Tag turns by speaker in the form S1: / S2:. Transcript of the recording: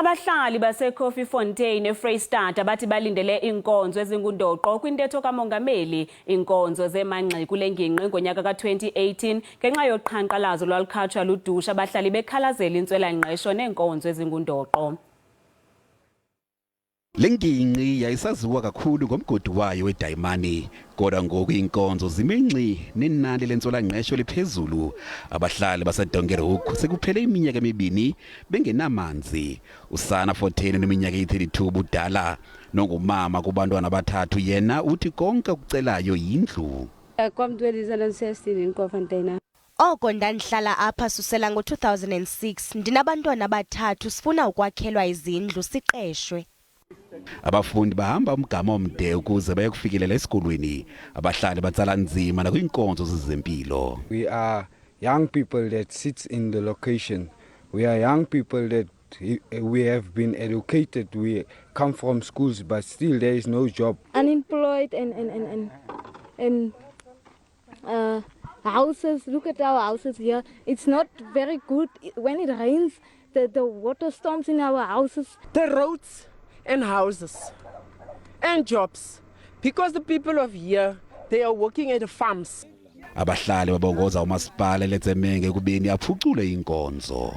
S1: Abahlali baseKoffiefontein eFreyistata bathi balindele iinkonzo ezingundoqo kwintetho kamongameli. Iinkonzo zemangxi kule ngingqi ngonyaka ka-2018 ngenxa yoqhankqalazo lwalukhatshwa ludushe, abahlali bekhalazela intswelangqesho neenkonzo ezingundoqo.
S2: Le ngingqi yayisaziwa kakhulu ngomgodi wayo wedayimani, kodwa ngoku iinkonzo zime ngxi nenani lentswelangqesho liphezulu. Abahlali baseDonkerhoek sekuphele iminyaka emibini bengenamanzi. USana Fortuin oneminyaka eyi-32 ubudala nongumama kubantwana abathathu yena uthi konke okucelayo yindlu.
S3: Ek kwam 2016 in Koffiefontein.
S4: Oko ndandihlala apha susela ngo-2006, ndinabantwana abathathu, sifuna ukwakhelwa izindlu siqeshwe.
S2: Abafundi bahamba umgama omde ukuze bayekufikelela esikolweni. Abahlali batsala nzima nakwiinkonzo zezempilo.
S5: We are young people that sits in the location. We are young people that we have been educated. We come from schools, but still there is no job.
S3: Unemployed and houses. Look at our houses here. It's not very good. When it rains, the water storms in our houses.
S6: The roads and houses and jobs, because the people of here, they are working at the farms.
S2: Abahlali babongoza umasipala eLetsemeng ekubeni aphucule inkonzo.